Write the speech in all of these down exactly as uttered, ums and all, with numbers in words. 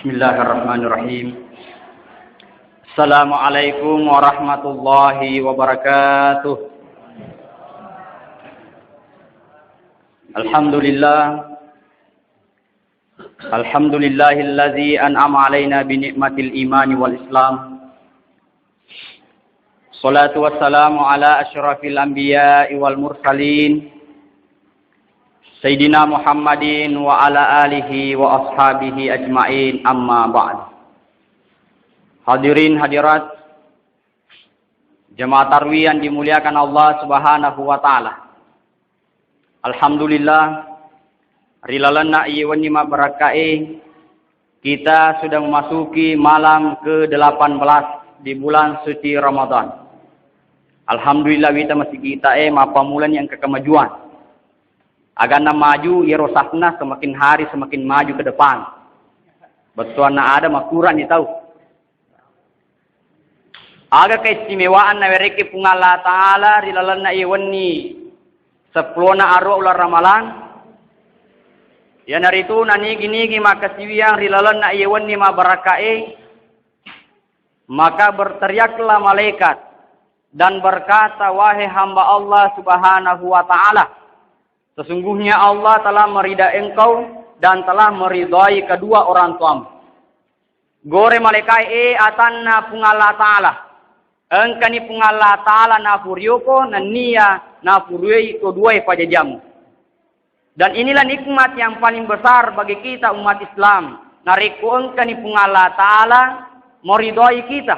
Bismillahirrahmanirrahim. Assalamualaikum warahmatullahi wabarakatuh. Alhamdulillah. Alhamdulillahilladzi an'ama alaina bi ni'matil imani wal islam. Salatu wassalamu ala asyrafil anbiya'i wal mursalin, Sayyidina Muhammadin wa ala alihi wa ashabihi ajma'in, amma ba'd. Hadirin hadirat, jemaah tarwih yang dimuliakan Allah Subhanahu wa Ta'ala. Alhamdulillah, ri lalenna iye wenni mabbarakkae, kita sudah memasuki malam ke delapan belas di bulan suci Ramadan. Alhamdulillah, wita masigitae mappammulani engka kemajuan. Aganna maju, iyaro safna semakin hari semakin maju ke depan. Bettuanna ada makurang ni tau. Aga keistimewaan nawerekki Puang Allah Ta'ala ri lalenna iye wenni seppulona arua uleng Ramalang? Iyanaritu nanigi-nigi makkasiwiang ri lalenna iye wenni mabbarakkae, maka berteriaklah malaikat dan berkata, "Wahai hamba Allah Subhanahu wa Ta'ala, sesungguhnya Allah telah meridai engkau dan telah meridai kedua orang tuamu." Gore malaikae, "E atanna Puang Allah Ta'ala, engkani Puang Allah Ta'ala napurioko nennia napurioi to duae pajajiammu." Dan inilah nikmat yang paling besar bagi kita umat Islam. Narekko engkani Puang Allah Ta'ala meridai kita.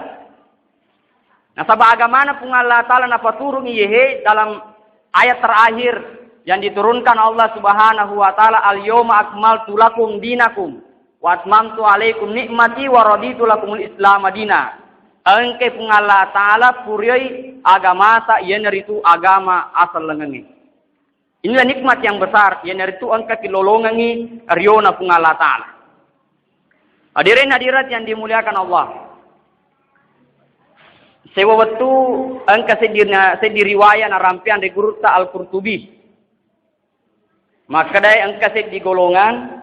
Nasaba agamana Puang Allah Ta'ala napaturung iyehe dalam ayat terakhir yang diturunkan Allah Subhanahu wa Ta'ala, "Al-yawma akmaltu lakum dinakum wa atmamtu alaikum ni'mati wa raditu lakumul Islam dina." Engke Puang Allah Ta'ala purioi agamata, iyanaritu agama asellengengnge. Inilah nikmat yang besar, iyanaritu engka kilolongengngi riona Puang Allah Ta'ala. Hadirin hadirat yang dimuliakan Allah. Sewa wettu engka seddi, seddi riwaya narampeang ri gurutta Al-Qurtubi. Makkedai engka seddi golongang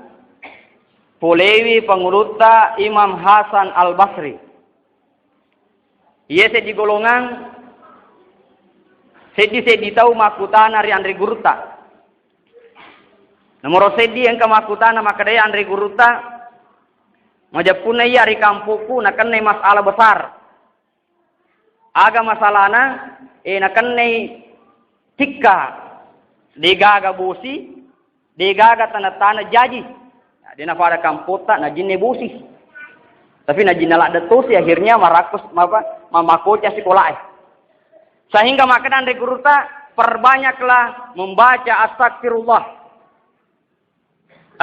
polewi pangulutta Imam Hasan Al-Basri. Iye seddi golongang, seddi-seddi tau makkutana ri anre gurutta. Nomoro seddi engka makkutana makkedai anre gurutta, "Majeppunna iya ri kampokku nakennai masalah besar." Aga masalana? E, nakennai tikka, degaga bosi, degaga tana-tana jaji. Nah, de napada kampotta najinne bosi. Tapi najinna ladde tosi, akhirnya marakkus mapa, mamakoca sikolae. Sehingga makkeda anre gurutta, perbanyaklah membaca astagfirullah.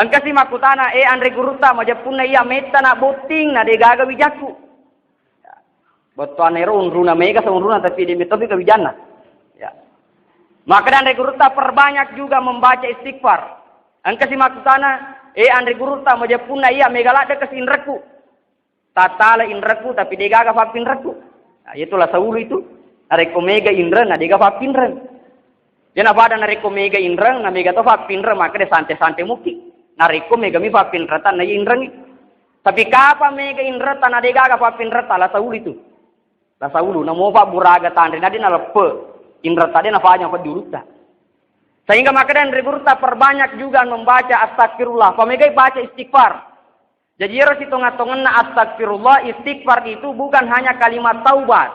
Engkasi makkutana, "E anre gurutta, majeppunna iya metta na botting na degaga wijakku." Bettuanna ero unruna mega saunruna, tapi de metopi kewijanna. Ya. Makkeda anre gurutta, "Perbanyak juga membaca istighfar." Engkasi makkutana, "E anre gurutta, majeppunna iya mega ladde kasi inrekku." Tattala inrekku, tapi degaga fappinrekku. Nah, itulah saulu itu. Narekko mega inreng, na dega fappinreng. Jana pada narekko mega inreng, na mega to fappinreng, maka de sante-sante muki. Narekko mega mi fappinretta na inreng. Tapi kapa mega inretta na degaga fappinretta, la saulu itu. La saulu, namo fabburaga tanre, na de naleppe. Inretta de nafajang fajurutta. Sehingga maka de anre gurutta perbanyak juga membaca astagfirullah. Pamegai baca istighfar. Jadi, ero sitonga-tongenna astagfirullah, istighfar itu bukan hanya kalimat taubat.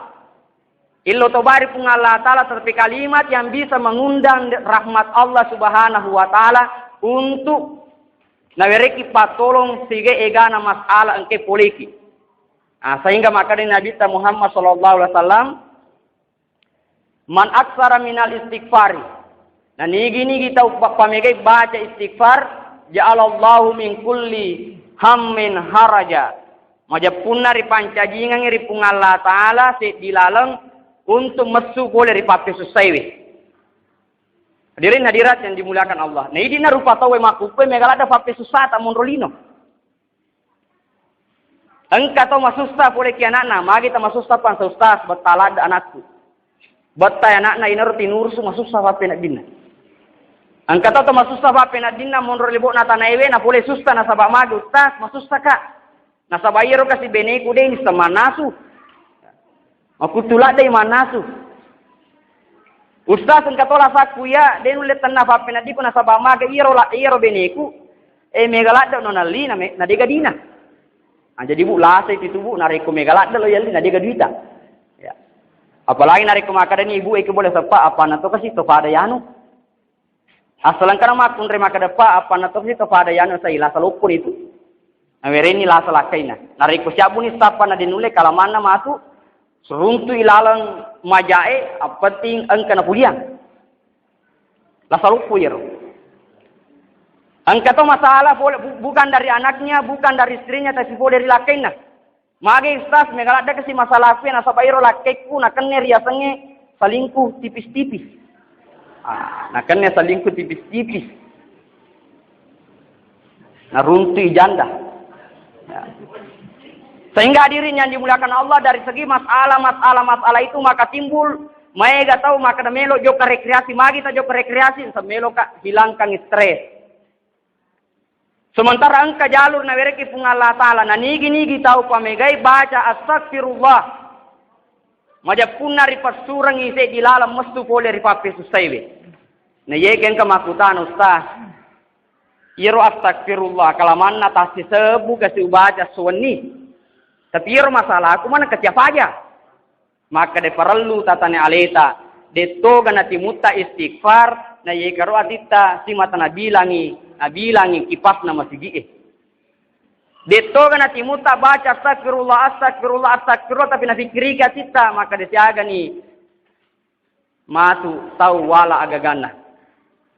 Illo tobari Puang Allah Ta'ala, tetapi kalimat yang bisa mengundang rahmat Allah Subhanahu wa Ta'ala untuk nawereki patolong siga egana masalah engke poleki. Ah, sehingga maka dari Nabi Muhammad sallallahu alaihi wasallam, "Man aksara minal istighfari." Nah, nigi-nigi tau pa-, pamegai baca istighfar, "Ja'alallahu min kulli hammin haraja." Majeppunna ripancajingengngi ri Puang Allah Ta'ala seddi laleng untuk messu pole ri pappesussaiwe. Hadirin hadirat yang dimuliakan Allah. Nah, idina rupa tauwe makkukkue mega ladde pappesussata monro lino. Engka to masussa pole ki anakna, magi ta masussa pansa ustaz, betta ladde anakku. Betta anakna inaro tinurusu masussa pappeneddinna. Engka to, to masussa pappeneddinna monro lebo'na tanaewe na pole sussa nasaba magi ustaz, masussa ka. Nasaba iyaro kasi beneku de' nisseng mannasu. Makuttu laddei mannasu. Ustaz, engka to lasakku iya, de' nulle tenna pappeneddikku nasaba maga iyaro la-, iyaro beneku, eh, mega ladde' no nalli na me-, na de' gadina. Ah, jadi, Bu, lasai itu, Bu, narekko mega ladde' lo yalli na de' gaduita. Ya. Apalagi narekko makkadani ibu e, ke boleh seppa, apa na to kasi to pada yanu. Asal engkana makkunrai makkeda, "Pa, appanna tosi to pada yanu sai lasa lopponi tu." Nawerenni lasa lakkaina. Narekko siabbuni sappa na de' nulle kalamanna matu, seruntu'i laleng majae, yang penting engka napuliang. Lasa loppo iyaro. Engka to masalah pole, bu-, bukan dari anaknya, bukan dari istrinya, tapi pole ri lakkainna. Magi Ustaz, mega ladde' kasi masalahku iya, nasaba iro lakkekku nakenne riasengnge salingkuh tipis-tipis. Ah, nakenne salingkuh tipis-tipis. Naruntui janda. Ya. Sehingga hadirin yang dimuliakan Allah, dari segi masalah, masalah, masalah itu maka timbul, maega tau maka melo jokka rekreasi, magi ta jokka rekreasi, semeloka hilangkan stres. Sementara engka jalur nawerekki Puang Allah Ta'ala, nanigi-nigi tau pamegai baca astagfirullah. Majeppunna ripassurengngi seddi laleng messu pole ri pappesussaiwe. Na iyae engka makkutana, "Ustaz, iyaro astagfirullah, kalamanna tassisebbu kasi ubaca suwenni. Tapi iyaro masalahku maneng kasiapa aja." Makkeda parellu tatane aleta, dettoga natimutta istighfar, na yekaro atitta simata nabilangi, nabilangi kipasna masigi'e. Dettoga natimutta baca astagfirullah, astagfirullah, astagfirullah, tapi nafikkiriki atitta, makkeda siagani matu tau wala agaganna.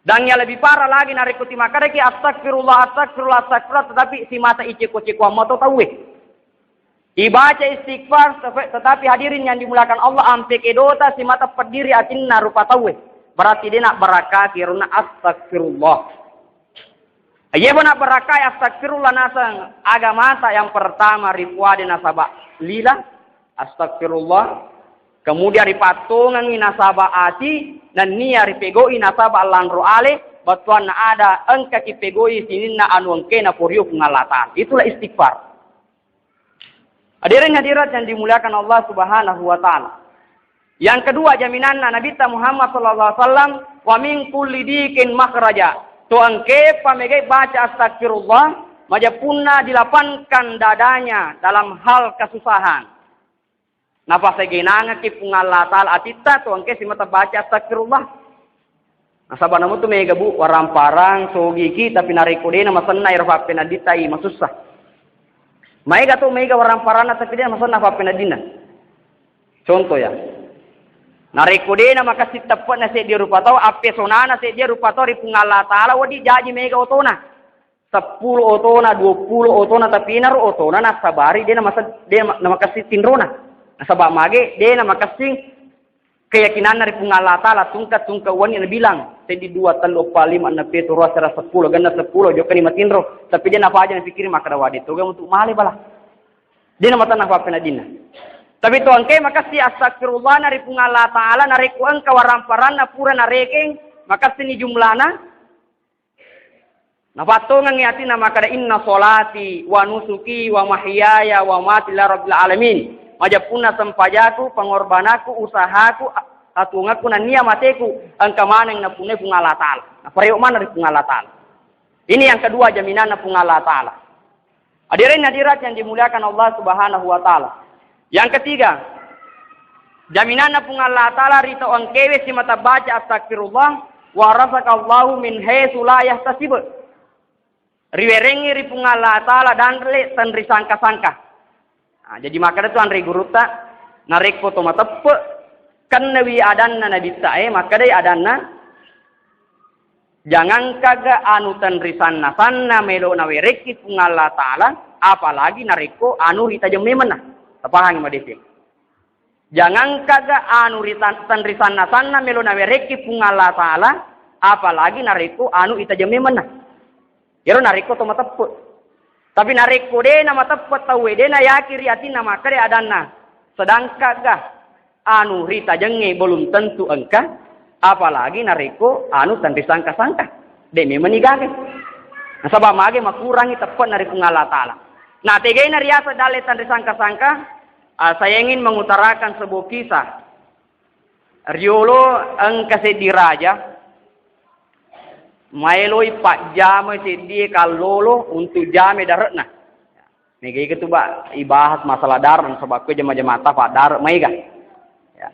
Dan yang lebih parah lagi, narekko timakkedaki astagfirullah, astagfirullah, astagfirullah, tetapi simata iceko-cekoang mato tauwe. Ibaca istighfar, tetapi hadirin yang dimuliakan Allah, ampe kedota simata peddiri atinna rupa tauwe. Berarti de' nabbarakkai ro na astagfirullah. Iye bo nabbarakkai astagfirullah naseng agamata, yang pertama ripuade nasaba lila, astagfirullah. Kemudian ripattongengi nasaba ati, nennia ripegoi nasaba lanro ale, bettuanna ada engka kipegoi sininna anu engkae naporio Puang Allah Ta'ala. Itulah istighfar. Hadirin hadirat yang dimuliakan Allah Subhanahu wa Ta'ala. Yang kedua, jaminanna Nabitta Muhammad sallallahu alaihi wasallam, "Wa min kulli dikin makhraja." To engke pamegai baca astagfirullah, majeppunna dilapangkan dadanya dalam hal kesusahan. Napasegenangekki Puang Allah Ta'ala atitta, to engke simata baca astagfirullah. Nasaba namutu mega, Bu, waramparang sogiki, tapi narekko dena masenna ero pappenadditta i masussa. Maega to mega waramparangna tapi dena masenna pappenaddinna. Contoh ya. Narekko dena makessing teppe'na seddi rupa tau, appesonana seddi rupa tau ri Puang Allah Ta'ala, wedding jaji mega otona. Seppulo otona, duappulo otona, tapi inaro otona nassabari dena mase-, dena ma-, namakessing tinrona. Nasaba mage dena makessing keyakinanna ri Puang Allah Ta'ala, tungke-tungke wenni nabilang, seddi, dua, tellu, eppa, lima, enneng, pitu, ruwa, sera, seppulo, genna seppulo, jokkani matinro. Tapi de napaja napikkiri makkeda, "Wah, de toga mutu male bala." De namatanna pappenaddinna. Tapi to engke makessing astagfirullahna ri Puang Allah Ta'ala, narekko engka waramparanna pura narekeng, makessini jumlana, napattongengngi atinna makkeda, "Inna sholati wa nusuki wa mahyaya wa mamati lillahi rabbil alamin." Majeppunna sempajaku, pengorbanakku, usahaku, a-, atuwongekku nennia mateku engka maneng napunnai Puang Allah Ta'ala. Napareo maneng ri Puang Allah Ta'ala. Ini yang kedua jaminanna Puang Allah Ta'ala. Hadirin hadirat yang dimuliakan Allah Subhanahu wa Ta'ala. Yang ketiga, jaminanna Puang Allah Ta'ala ri tau engkewe simata baca astagfirullah, wa razaqallahu min haitsu la yahtasib. Riwerengngi ri Puang Allah Ta'ala danre tenrisangka-sangka. Nah, jadi makkeda tu anre gurutta, narekko to mateppe, kennewi adanna nabitta e, makkedai adanna, "Jangangkaga anu tenrisanna-sanna melo nawerekki Puang Allah Ta'ala, apalagi narekko anu ritajeng memenna." Tapahangi madeceng. Jangangkaga anu ritan-, tenrisanna-sanna melo nawerekki Puang Allah Ta'ala, apalagi narekko anu itajeng memenna. Iyaro narekko to mateppe. Tapi narekko de namateppe tauwe, de nayaki ri atinna makkeda adanna, sedangkaga anu ritajengnge belum tentu engka, apalagi narekko anu tenrisangka-sangka. De memang nigaga. Nasaba mage makurangi teppe'na ri Puang Allah Ta'ala. Nah, tegaina riaseng dalle tanri sangka-sangka, ah, saya ingin mengutarakan sebuah kisah. Riolo engka seddi raja, maeloi pajjama seddie kallolo untuk jame dare'na. Mega ega tu, Pak, ibahas masalah dare', nasaba' ko jama-jamata fa' dare' maega. Ya.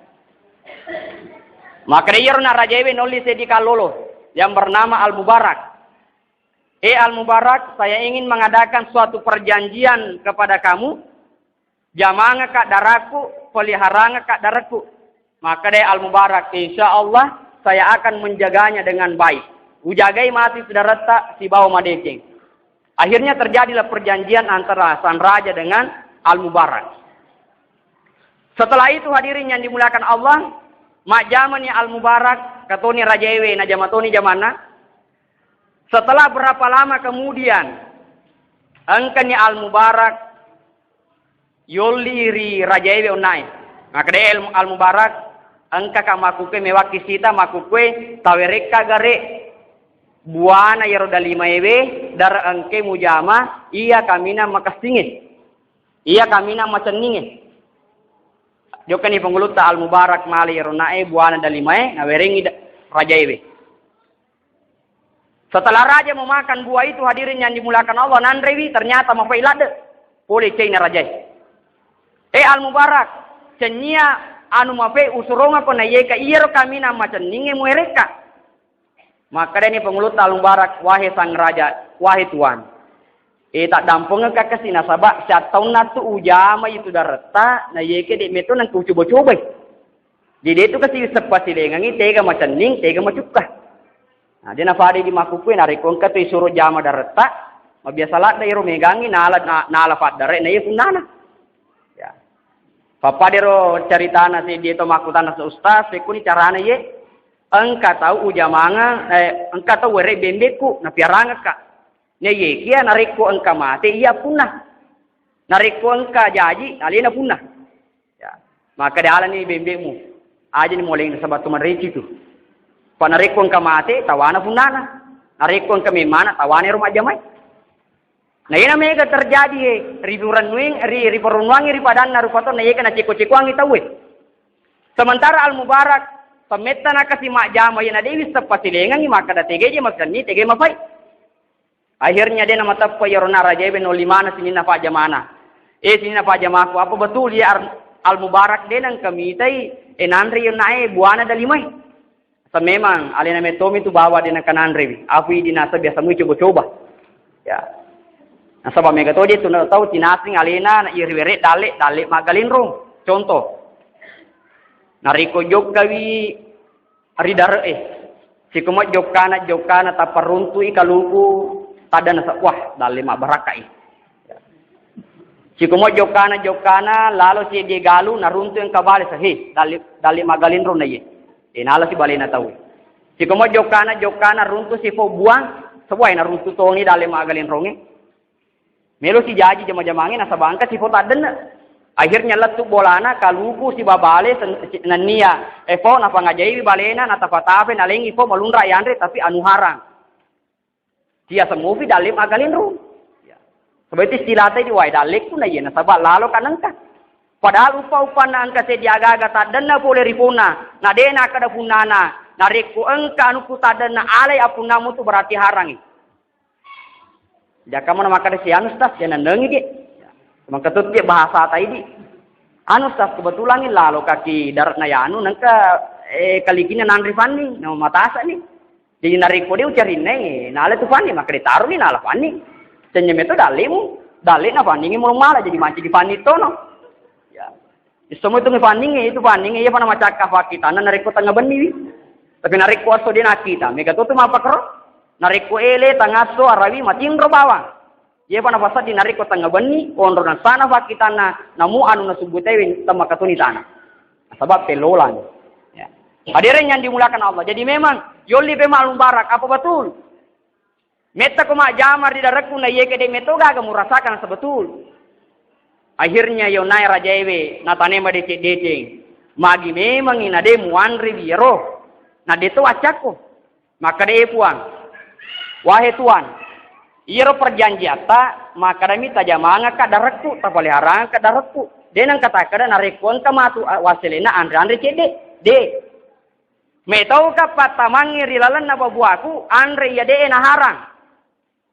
Maka de iyaro na rajaewe nolli seddi kallolo yang bernama Al-Mubarak. "Eh, Al-Mubarak, saya ingin mengadakan suatu perjanjian kepada kamu. Jamangaka' darakku, peliharangaka' darakku." Makkeda Al-Mubarak, "Insya Allah saya akan menjaganya dengan baik. Ujagai matu itu daretta sibawa madeceng." Akhirnya terjadilah perjanjian antara sang raja dengan Al-Mubarak. Setelah itu, hadirin yang dimuliakan Allah, majjamani Al-Mubarak, katoni rajaewe, najama toni jamanna. Setelah berapa lama kemudian, engkani Al-Mubarak yolli ri rajaewe onnae. Makkeda Al-, Al-Mubarak, "Engkaka' makkukue mewakki sita, makkukue tawerekka gare' buana yero dalimaewe, dare' engke mujama, iya kaminang makessingnge, iya kaminang macenningnge." Jokkani pangulutta Al-Mubarak male yero nae buana dalimae, nawerengngi da-, rajaewe. Setelah raja memakan buah itu, hadirin yang dimuliakan Allah, nanrewi, ternyata mafai ladde. Pole ceina rajae. "Eh, Al-Mubarak, cennia anu mafai usurongako, naiyaika iyaro kaminang macenningnge muerekka." Makkedani pangulutta Al-Mubarak, "Wahai sang raja, wahai tuan, eh, taddampengekka kasi, nasaba' siattaunna tu ujama itu daretta, naiyaika de' meto nengka ucoba-cobai. Jadi de' tu kasi seppa silengengngi tega macenning, tega macukka." Nah, de' nafada idi makkukue, narekko engka tu isuro jama daretta, mabiasa ladde iro megangngi nala, na-, nala faddare na iya punnana. Ya. Pappadero caritana seddi to makkutana se ustaz, sekkuni carana ye, engka tau ujamanga, eh, engka tau were bembekku, napiarangekka. Naiyekia narekko engka mate, iya punna. Narekko engka jaji, alena punna. Ya. Maka dialani bembekmu. Ajani moleng nasaba' tu mareci tu. Pa narekko engka mate, tawana punnana. Narekko engka memmana, tawana ero majjamai. Na iyana mega terjadi, eh, ripurennueng-, ri-, riparunnuangngi ri padanna rupa tau, na iyega naceko-cekoangngi tauwe. Sementara Al-Mubarak, pemmetta nakasi majjama, iyana dewi seppa silengengngi, makkeda tegai je masenni, tegai mafai. Akhirnya de' namateppa iyaro na rajaewe nolli maneng sininna pajjamana. "Eh, sininna pajjamaku, apa betul iya Ar-, Al-Mubarak de' nengka mitai, eh, nanre iyonnae buana dalimae?" Sa memang alena metomi tu bawa de' nengka nanrewi. Apa idi nasaba' biasa mui coba-coba. Ya. Nasaba' mega to de' tu na tau tinaseng alena na iriwere dalle, dalle maggalinrung. Contoh. Narekko jokkawi ri dare'e. Sikomo jokkana-jokkana tappa runtu'i kaluku taddanna sa-, wah, dalle mabbarakka'i. Sikomo jokkana-jokkana lalo seddi galu naruntu engka bale sa, he, dalle, dalle maggalinrong na iye. E, nala si balena tau. Sikomo jokkana-jokkana runtu sifo buang, sebuai naruntu toni dalle maggalinrongnge. Melo sijaji jama-jamangnge nasaba engka sifo taddenna. Akhirnya lettu bolana kaluku siba bale sen-, si-, nennia efo napangajaiwi balena natapa-tapai nalengngi fo malunra yanre tapi anu harang. Sia semufi dalle magalinru. Ya. Sebab itu istilah tadi wai dalleku na iya nasaba lalo kanengka. Padahal uppa-uppanna engka seddi aga-aga taddenna pole ri fonna, na de nakkeda funnana, narekko engka anukku taddenna alai apunnamu tu berarti harangi. Jaka mana makkeda si anu, Ustaz, ya nennengi, Dik. Maka tu, Dik, bahasa tai, Dik. Anu, Ustaz, kebetulan ni lalo kaki darat na yanu, nengka, eh, kalikina nanri fanni, nama matasa ni. Jadi narekko de ucarinna, eh, nala tu fanni, maka ditaruh ni nala fanni. Cenye meto dallemu, dalle na fanni, mulung mala, jadi manci di fanni tono. Ya. Isomo itu fanningnge, itu fanningnge, iya fana macakka fakkitanna narekko tengnga benniwi. Tapi narekko esso de nakkita, mega to tu mappakero. Narekko ele, tangasso, arawi, matinro bawang. Iya fana fasaddi narekko tengnga benni, onro nassana fakkitanna, namu anu nasubbutewi, temmakatuni tana. Sebab pellolang. Ya. Hadirin yang dimuliakan Allah. Jadi memang, yolli pe maklum barak, apa betul? Mettako majjama ri darekku na iye kede meto gaga murasakan sebetul. Akhirnya yonai rajaewe natane madeceng-deceng. Magi memangi na de muanre wiyaro. Na de to accakko. Makkeda e puang. Wahe tuan. Iyaro perjanjiatta, makkedami tajamangekka darekku, tapaliharangekka darekku. De nengka takkeda narekko engka matu, a, wasselena anre-anre cedde. De. Metauka pattamangngi ri lalenna babuaku, anre iya de naharang.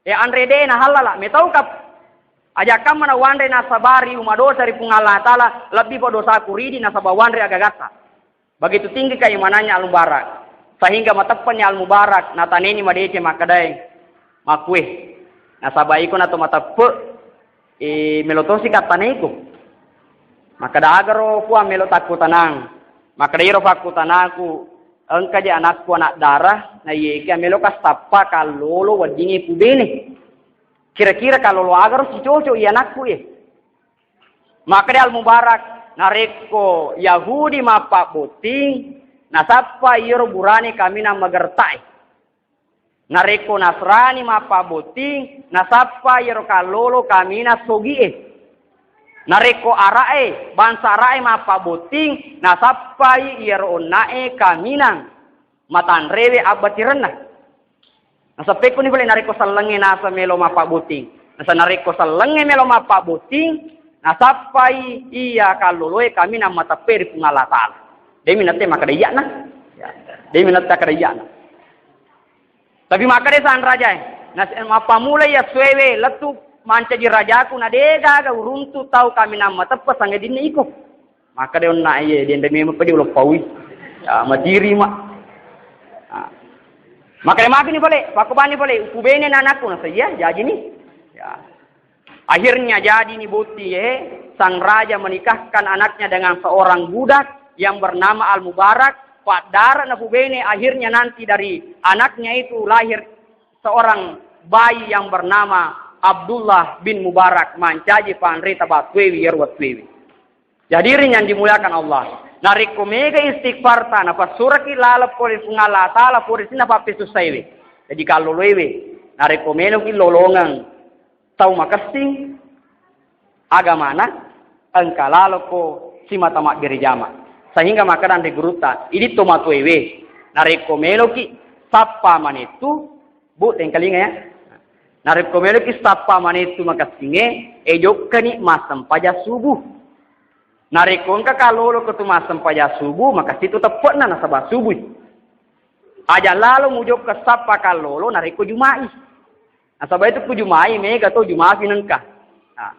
E, anre de nahallala. Metauka ajakkamma nawanre nasabari umadosa ri Puang Allah Taala, lebbi pa dosaku ridi nasaba wanre agagatta. Begitu tinggi keimanannya Al-Mubarak, sehingga mateppenni Al-Mubarak nataneni madeceng makkedae, makkue, nasaba iko nato mateppe, e, melo tosi kattaneiko. Makkeda, agaro Puang melo takkutanang. Makkeda, iro fakkutanaku, engka je anakku anak darah, na iye kia meloka sappa kallolo weddingnge pubene. Kira-kira kallolo agaro sicocok iya anakku e? Makkeda Al-Mubarak, narekko Yahudi mappabbotting, nasappa iyaro burane kaminang magerta'e. Narekko Nasrani mappabbotting, nasappa iyaro kallolo kaminang sogi'e. Narekko Ara'e, bangsa Ara'e mappabbotting, nasappai iyaro onna'e kaminang matanrewe abbatirenna. Nasappekuni pale narekko sellengnge naseng melo mappabbotting. Nasa narekko sellengnge melo mappabbotting, nasappai iya kalloloe kaminang mateppe ri Puang Allah Taala. Demi nette makkeda iya'na. Ya. Demi nette makkeda iya'na. Tapi makkeda sang rajae, nas-, mappamulai assuewe lettu mancaji rajaku na degaga uruntu tau kaminang mateppe sangadinna iko. Makkeda onna iye, denre memang pedi uleng paui. Ya, matiri ma. Ah. Makkeda makini pale, pakkobani pale, upubene na anakku, nasa iya, jajini. Ya. Akhirnya jadi ni botting e, sang raja menikahkan anaknya dengan seorang budak yang bernama Al-Mubarak, paddara napubene, akhirnya nanti dari anaknya itu lahir seorang bayi yang bernama Abdullah bin Mubarak, mancaji panrita battuewi iyaro wettuewi. Jadi, hadirin yang dimuliakan Allah, narekko mega istighfarta, napassuraki laleng pole Puang Allah Taala, pole sininna pappesussaiwe. Jadi, kalloloewe, narekko meloki lolongeng tau makessing agamana, engka laloko simata mabbere jama. Sehingga makkeda anre gurutta, idi to matuewe, narekko meloki sappa manettu, Bu, tengkalinga ya. Narekko meloki sappa manettu makessingnge, e jokkani massempajang subuh. Narekko engka kalloloko tu massempajang subuh, makessing tu teppe'na nasaba subuh. Aja lalo mujokka sappa kallolo narekko Juma'i. Nasaba itu ku Juma'i mega to Juma'i nengka. Nah,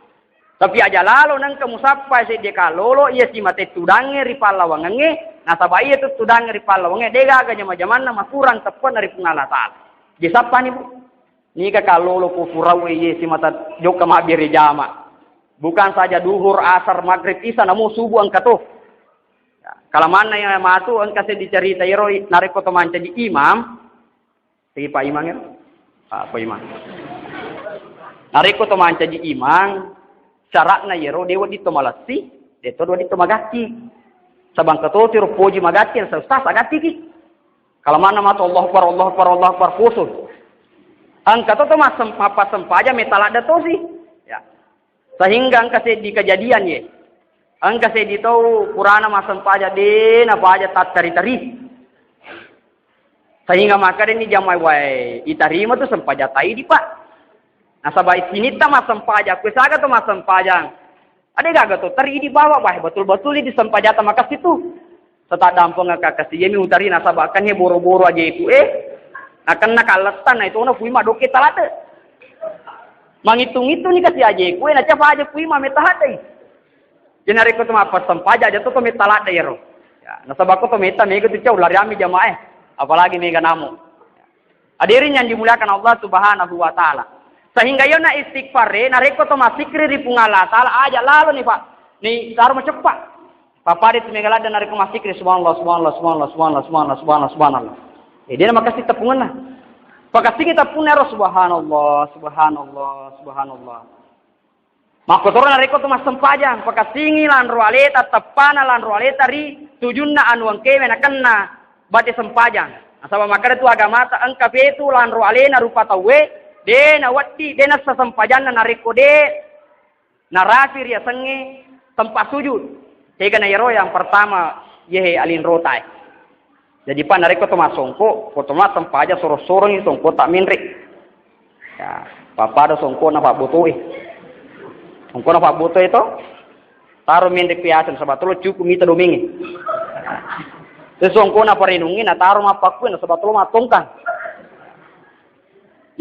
tapi aja lalo nengka musappa seddi kallolo iya simate tudangnge ri pallawangengnge, nasaba iya tu tudangnge ri pallawangnge de gaga jama-jamanna makurang teppe'na ri Puang Allah Taala. Disappani, Bu. Nika kallolo ku purau iye simata jokka mabbere jama. Bukan saja duhur, asar, maghrib, isya, namo subuh engka to. Ya, kalamanna yang matu engka seddi cerita iyaro narekko to mancaji imam, Segi Pak Imang ya? Pak, Pak Imang. Narekko to mancaji imang, syaratna iyaro de wedding to malessi, de to wedding to magatti. Sabang engka to tiro poji magatti, nasa ustaz agattiki. Kalamanna matu Allahu Akbar, Allahu Akbar, Allahu Akbar, poso. Engka to to massem-, mappassempajang metta ladde tosi. Ya. Sehingga engka seddi kejadian ye. Engka seddi tau purana massempajang de napaja tattari-tari. Sehingga makkedani jamaah, "Wae, itarima tu sempajang taidi, Pak." Nasaba sinitta massempajang, kue saga tu massempajang. Ade gaga to tari idi bawa, wah, betul-betul idi sempajata makassi tu. Setaddampeng kakasi, iyami utari nasaba kan he boro-boro ajeku e. Nakenna kallettan na itona pui maddokke talate. Mangitung-itung ni kasi ajeku e, nacapa aja pui ma metta haddai. Jadi narekko to mappassempajang aja to, to metta ladde iyaro. Ya, nasaba ko to metta mega tu cau lari ami jamaah e. Apalagi mega namo. Hadirin yang dimuliakan Allah Subhanahu wa Ta'ala. Sehingga yona istighfar e, narekko to massikri ri Puang Allah Ta'ala, aja lalo ni, Pak. Ni taru maceppa. Pappada tu mega ladde narekko massikri, subhanallah, subhanallah, subhanallah, subhanallah, subhanallah, subhanallah, subhanallah. Eh, de na makassi teppungenna. Pakassingi teppunna ro, subhanallah, subhanallah, subhanallah. Makkotoro narekko tu massempajang, pakassingi lanro aleta, teppana lanro aleta ri tujunna anu engkewe nakenna bate sempajang. Nasaba makkeda tu agamata, engka petu lanro alena rupa tauwe, de na weddi, de nassa sempajanna narekko de narapi riasengnge tempat sujud. Tegana iyaro yang pertama, yehe alinrotae. Jadi, Pak, narekko to massongko, ko to massempajang soro-sorongi songkota menre. Ya, Pappada songkona pabbotoe. Songkona pabbotoe to. Taro menre piaseng, nasaba tolo cukup mita domengnge. Terus songkona parenungnge, nataro mappakkue, nasaba tolo mattongkang.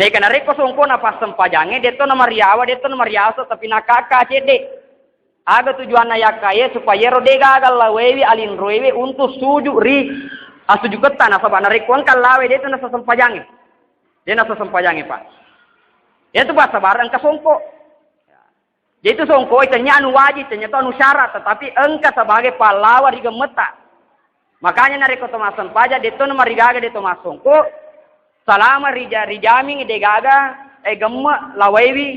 Naika narekko songkona passempajangnge, detto namariawa, detto namariasa, tapi nakaka cedde. Aga tujuanna yakkae? Supaya ero de gaga lawewi alinroewe untuk suju ri asujuketta, nasaba narekko engka lawe, de tu nasa sempajangnge. De nasa sempajangnge, Pak. Itu bahasa bareng engka songko. Jadi itu songko, tennya anu wajib, tennya tu anu syarat, tetapi engka sebagai pahlawan ri gemmetta. Makanya narekko to massempajang, de to namarigaga de to massongko, salama rija-, rijamingi de gaga, eh, gemme lawaiwi,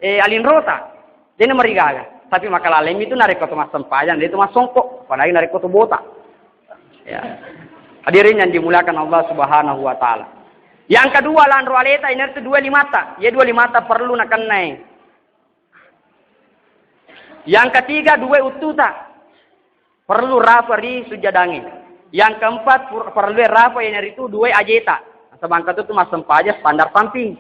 eh, alinrota. De namarigaga. Tapi makalalemi tu narekko to massempajang, de to massongko, apalagi narekko to bota. Ya. Hadirin yang dimuliakan Allah Subhanahu wa Ta'ala. Yang kedua, lanro aleta, ini itu dua limata. Ya, dua limata perlu nakennai. Yang ketiga, dua uttuta. Perlu rafa ri sujjadangnge. Yang keempat, per-, perlu rafa, iyanaritu dua ajeta. Nasaba engka tu massempajang standar samping.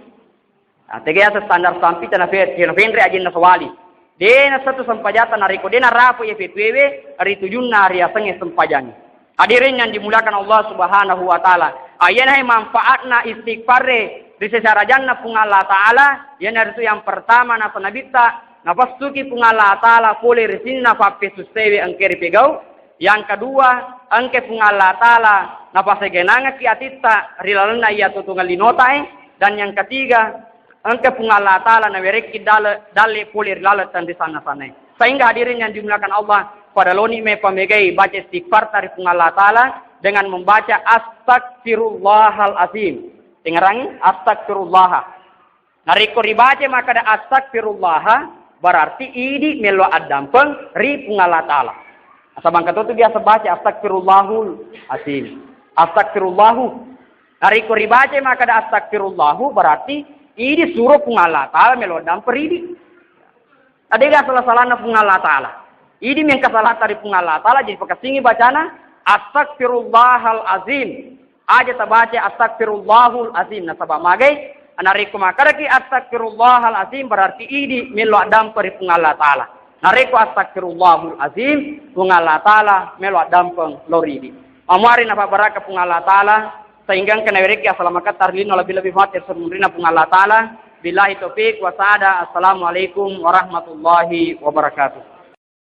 Nah, tega yaseng standar samping, tena fe-, tena fenre ajenna sawali. De nasa tu sempajata narekko de narafa ye fetuewe ri tujunna riasengnge sempajangnge. Hadirin yang dimuliakan Allah Subhanahu wa Ta'ala. Ayana manfaatna istighfar ri sesarajanna Puang Allah Ta'ala, iyanaritu yang pertama nasa nabitta, napastuki Puang Allah Ta'ala pole ri sininna pappesussewe engke ripegau. Yang kedua, engke Puang Allah Ta'ala napasegenangaki atitta ri lalenna iya tutungeng linotae. Dan yang ketiga, engka Puang Allah Ta'ala nawerekki dale-, dalle pole ri laleng tenri sanna-sannae. Sehingga hadirin yang dimuliakan Allah, pada loni me pamegai baca istighfar tari Puang Allah Ta'ala dengan membaca astagfirullahal azim. Dengerangi, astagfirullah. Narekko ribaca makkada astagfirullah, berarti idi mello addampeng ri Puang Allah Ta'ala. Nasaba engka to tu biasa baca astagfirullahul azim. Astagfirullahu. Narekko ribaca makkada astagfirullahu, berarti idi suro Puang Allah Ta'ala melo dampeng ri idi. Adega sala-salana Puang Allah Ta'ala. Idi mengka salata ri Puang Allah Ta'ala, jadi pakassingi bacana astagfirullahal azim. Aja tabaca astagfirullahul azim. Nasaba magai, narekko makkedaki astagfirullahal azim, berarti idi melo addampeng ri Puang Allah Ta'ala. Narekko astagfirullahul azim, Puang Allah Ta'ala melo addampeng lo ri idi. Mamuari napabaraka Puang Allah Ta'ala, sehingga engka nawerekki asalamaketta ri lino lebbi-lebbi mate ri semunrina Puang Allah Ta'ala. Billahi taufiq wa sa'ada. Assalamualaikum warahmatullahi wabarakatuh.